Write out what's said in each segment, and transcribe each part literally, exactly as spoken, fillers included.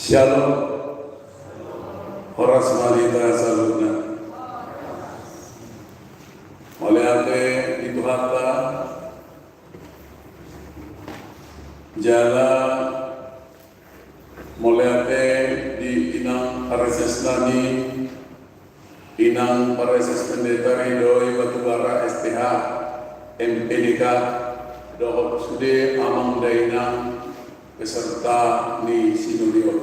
Syalom. Horas ma di hita saluhutna. Mauliate di Tuhanta. Jala mauliate di inang pareses nami, inang pareses Pendeta Ridho i Batubara S T H, M P D K, dohot sude amang dainang peserta ni sinode on.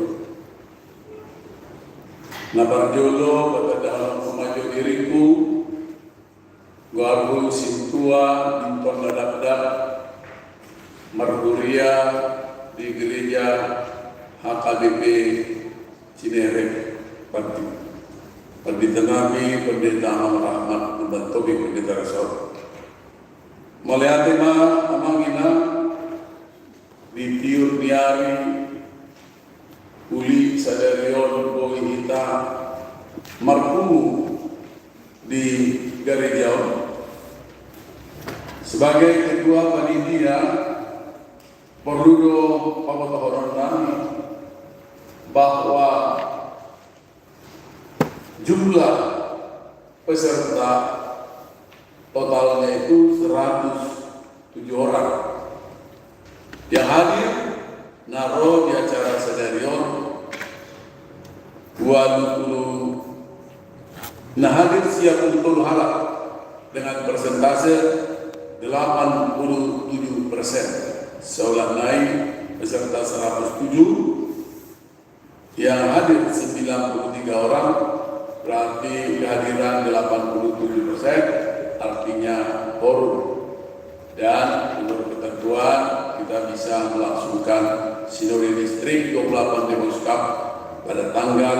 Na parjolo, patandahon ma jo diringku, goarhu sintua, dintonna dakdak, marhuria di gereja H K B P Cinere, pandi-, pandita nami, Pendeta Amang Rahmat, Pendeta Tobing, Pendeta Resort. Mauliate ma amang inang, di tiur ni ari, uli sadari on boi hita marpungu di gareja on. Sebagai ketua panitia, porlu do pabotohonon nami bahwa jumlah peserta totalnya itu seratus tujuh orang. Yang hadir na ro di acara sadari on ualu pulu, na hadir sia pulu tolu halak dengan persentase delapan puluh tujuh persen. Saya ulang lagi, peserta seratus tujuh, yang hadir sembilan puluh tiga orang, berarti kehadiran delapan puluh tujuh persen, artinya korum. Dan menurut ketentuan, kita bisa melangsungkan Sinode Distrik dua puluh delapan Demos Cup pada tanggal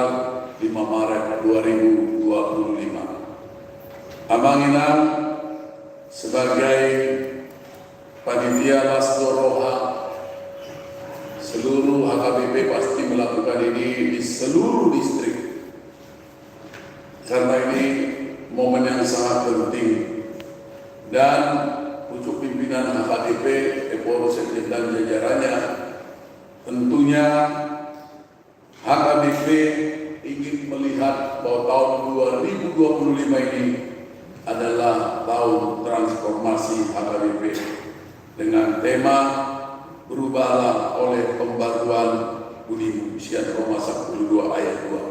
lima Maret dua ribu dua puluh lima. Amang inang, sebagai panitia las do roha, seluruh H K B P pasti melakukan ini di seluruh distrik. Karena ini momen yang sangat penting. Dan pucuk pimpinan H K B P, Ephorus Sekjen dan jajarannya, tentunya H K B P ingin melihat bahwa tahun dua ribu dua puluh lima ini adalah tahun transformasi H K B P dengan tema "Berubahlah oleh Pembaruan Budimu", sian Roma sapuluh dua ayat dua.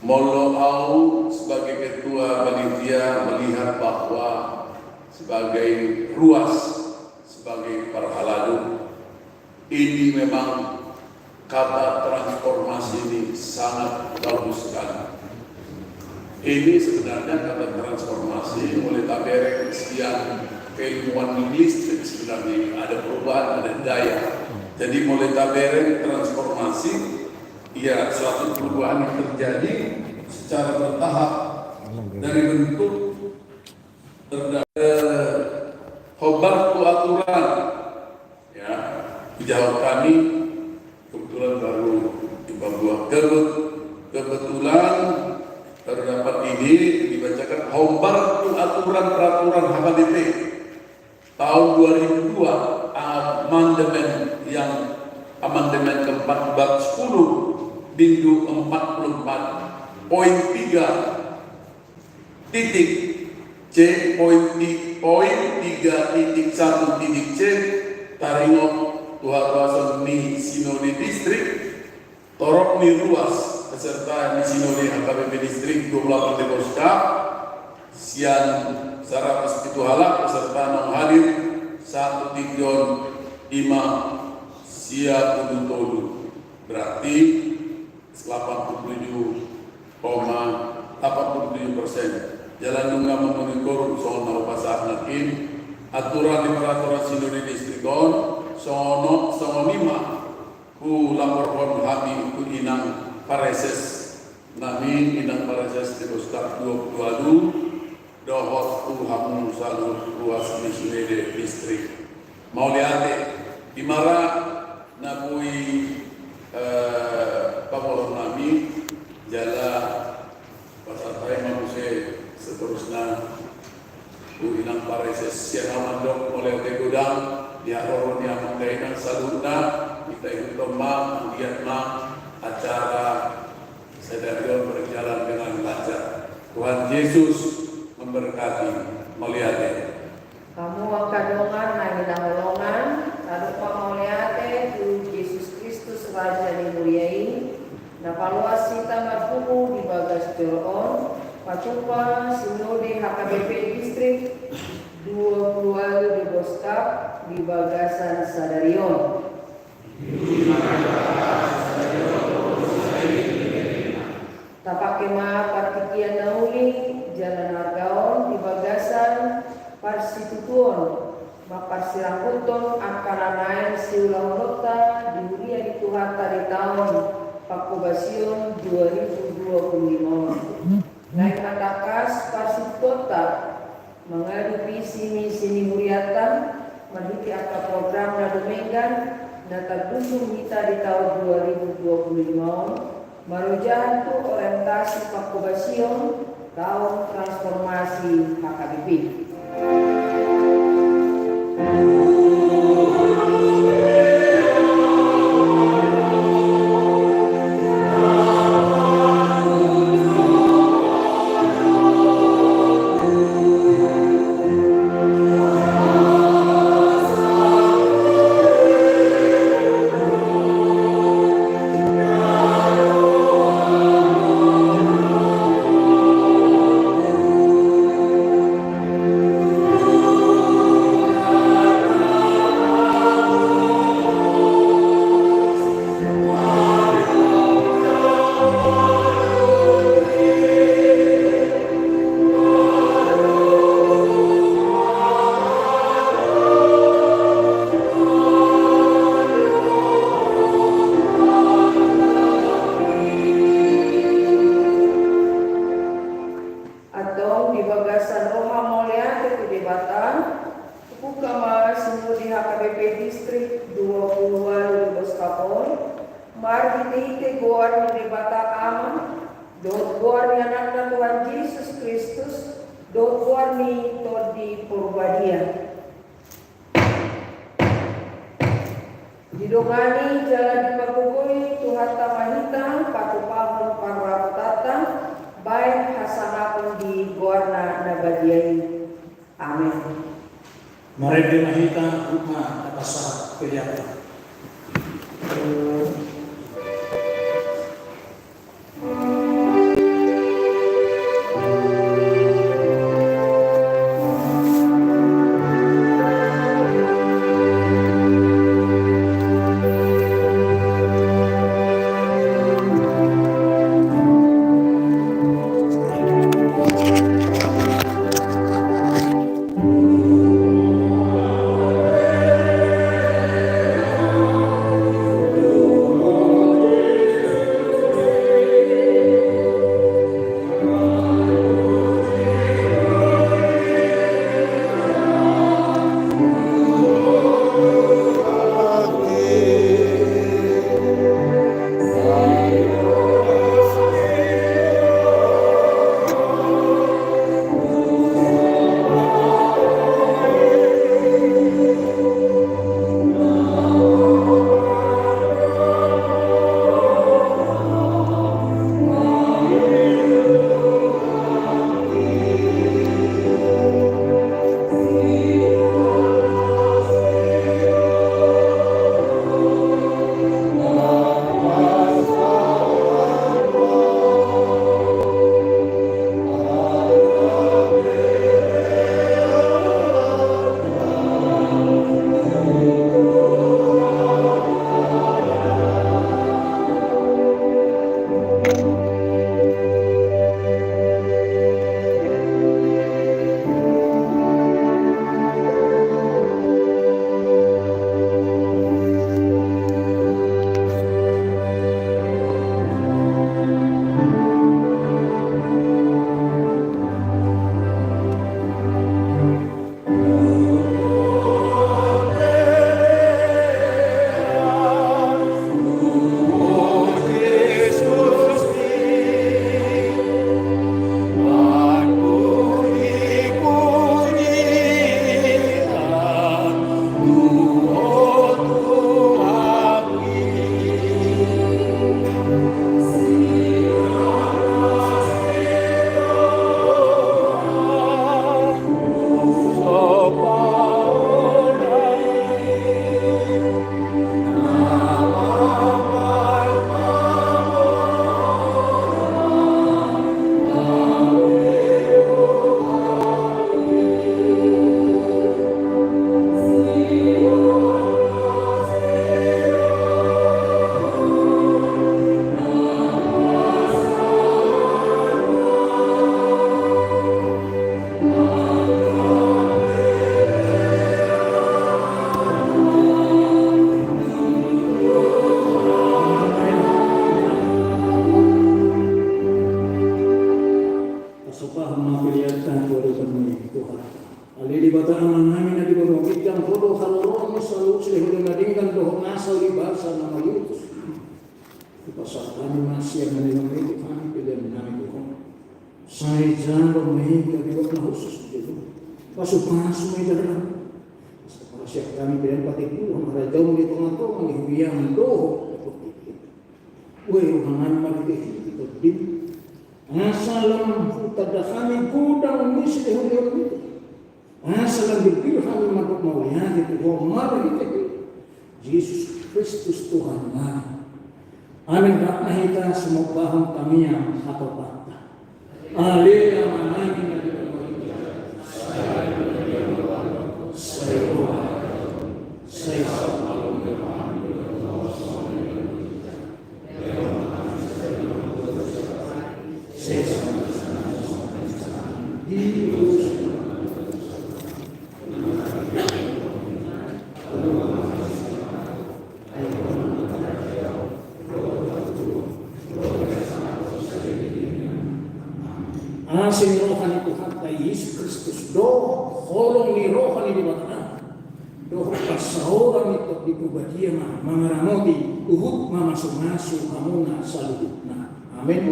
Molo au sebagai ketua panitia melihat bahwa sebagai ruas, sebagai parhalado, ini memang kata transformasi ini sangat bagus sekali. Ini sebenarnya kata transformasi molo tabereng sian keilmuan linguistik, sebenarnya ada perubahan, ada daya. Jadi molo tabereng transformasi, ya, suatu perubahan yang terjadi secara bertahap dari bentuk terda-, eh, hombar tu aturan. Ya, dijawab kami, kebetulan baru dibuat. Kebe-, kebetulan baru dapat ini dibacakan hombar tu aturan peraturan H K B P tahun dua ribu dua, amandemen yang, amandemen keempat bab sepuluh bindu empat puluh empat poin tiga titik C, poin ti-, poin tiga titik satu titik C, taringot tu haruason ni sinode distrik, torop ni ruas peserta ni sinode H K B P distrik dua puluh delapan Demos Cup, sian saratus pitu halak peserta naung hadir saat tingki on ima sia pulu tolu. Berarti delapan puluh tujuh koma delapan puluh tujuh persen. Jala nunga memenuhi korum songon na hupasahat nangkin aturan ni peraturan sinode distrik on, songon, songon i ma hulaporhon hami tu inang pareses nami, inang pareses Demos Cup dua puluh dua, dohot tu hamu saluhut ruas ni sinode distrik. Mauliate, ima ra na boi, eh, pabotohonon nami, jala pasahat hami ma muse seterusna tu inang pareses. Sian ahu mandok mauliate godang di haroro ni amang dainang saluhutna, hita ihuthon ma, anggiat ma Acara sadarion berjalan dengan lancar. Tuhan Yesus memberkati. Mauliate. Hamu angka dongan na hinaholongan, tadok ma mauliate tu Jesus Kristus Raja ni huria i, na paloas hita marpungu di bagas joro on, patupa Sinode H K B P Distrik dua puluh ualu Deboscap di bagasan sadarion. Tapangke ma partingkian na uli jala na arga on di bagasan parsitutuon, mamparsiranggutton angka na naeng siulahononta di huria ni Tuhanta di taon pangkobasion dua ribu dua puluh lima on. Naeng ma tangkas parsitutuonta, mangadu visi misi ni hurianta, marhite angka program na dumenggan, na tardusung hita di taon dua ribu dua puluh lima on, marojahan tu orientasi pangkobasion taon transformasi H K B P. Antong di bagasan roha mauliate tu Debata, hubuka ma Sinode H K B P Distrik dua puluh ualu Deboscap on, marhitehite goar ni Debata Ama, dohot goar ni Anakna Tuhan Jesus Kristus, dohot goar ni Tondi Porbadia. Didongani jala dipargogoi Tuhanta ma hita patupahon parrapotanta baen hasangapon di goarna na badia i. Amen. Marende ma hita, huhut ma tapasahat peleanta. Debata Amanami na di banua ginjang, Ho do haroroan ni saluhut sileholeho na denggan dohot nasa uli basa na mauliutus. Hupasahat hami ma sian na niurupi hami pelean nami tu Ho. Sai jalo ma i gabe uap na hushus di jolo. Pasupasu ma i jala. Asa parasiat hami pelean patik Tuhan harajaon di tongatonga ni huriaM dohot di portibi. Ue rohanami marhite hita tondim. Asa lam hutanda hami godang ni sileholeho i. Asa lam bilbil hami mandok mauliate tu Ho marhite Jesus Kristus Tuhannami. Amin. Rap ma hita sumambahon tangiang hatopanta. Ale Amanami na di banua ginjang, sai rohaM, sai rohaM, sai Asi ni roha ni Tuhanta Jesus Kristus dohot holong ni roha ni Debata dohot parsaoran ni Tondi Porbadia ma mangaramoti, huhut mamasumasu hamuna saluhutna. Amin.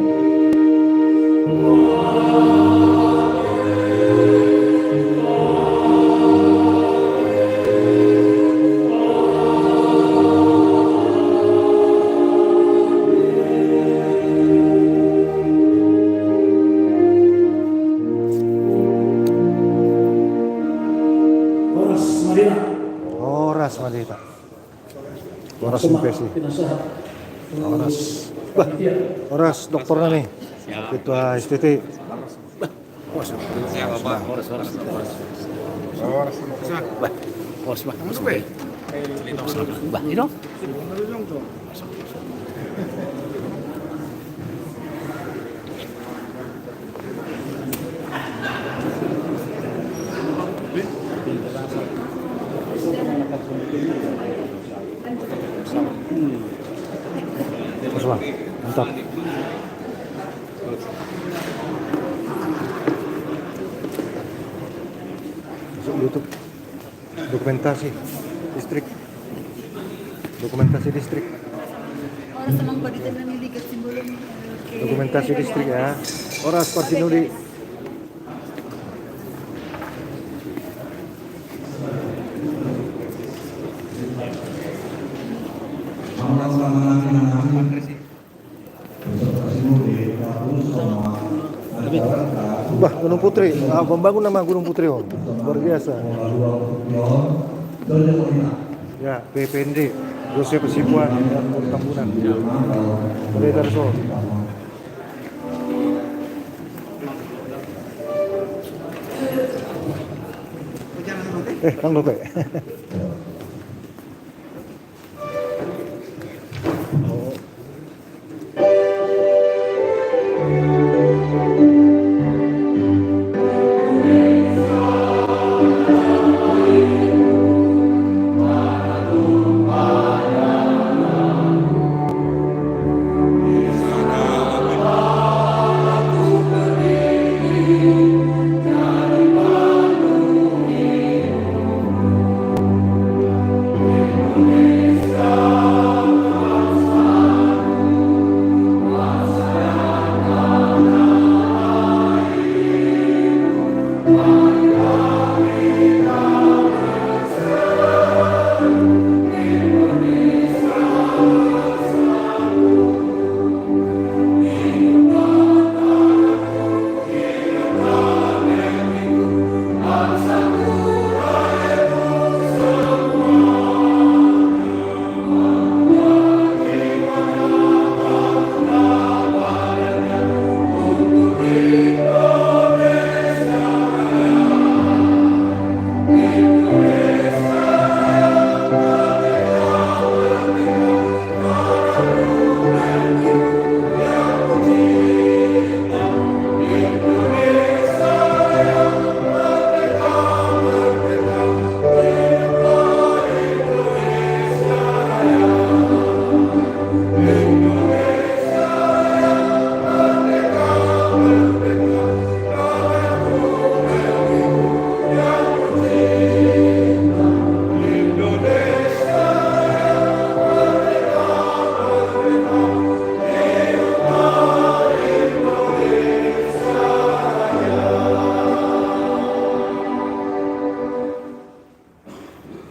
Horas ma di hita. Horas ma di hita. Horas, M P C. Horas. Bah, horas doktor nami. Ketua S T T. Horas, bah. Horas, horas. Bah, horas, bah. Bah, ini dong. Mantap. Masuk YouTube. Dokumentasi distrik. Dokumentasi distrik. Horas, Amang, Pandita nami, Ligat Simbolon. Oke. Dokumentasi distrik ya. Horas, Pak Sinudi. Bah, Gunung Putri. Ah, membangun nama Gunung Putri, oh. Luar biasa. Ya, P P N D, Josep Sibuan dan Tambunan. Dari Darso. Eh, Kang Dope.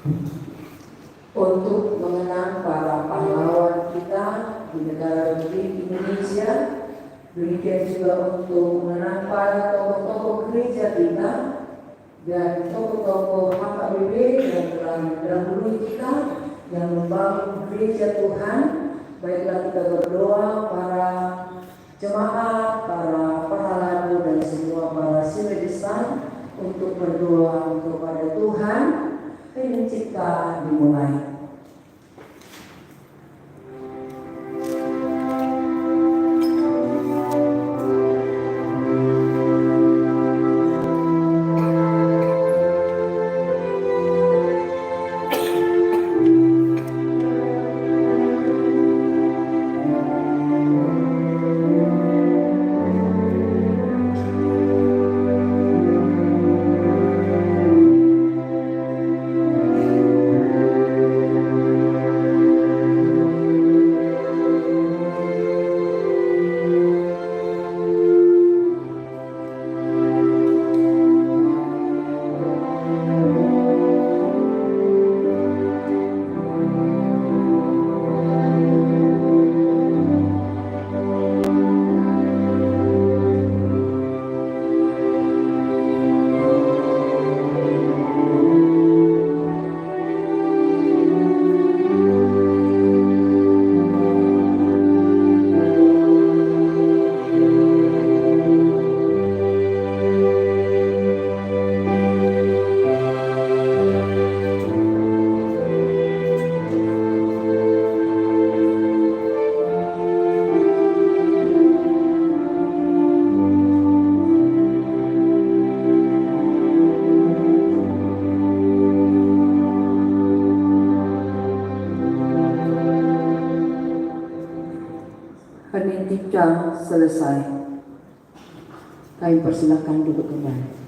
Untuk mengenang para pahlawan kita di negara Republik Indonesia, demikian juga untuk mengenang para tokoh-tokoh gereja kita dan tokoh-tokoh H K B P yang telah mendahului kita, yang membangun gereja Tuhan. Baiklah, kita berdoa, para jemaat, para parhalado, dan semua para sinode besar, untuk berdoa untuk pada Tuhan, Renin Cipta dimulai. Renin Cipta selesai. Kami persilakan duduk kembali.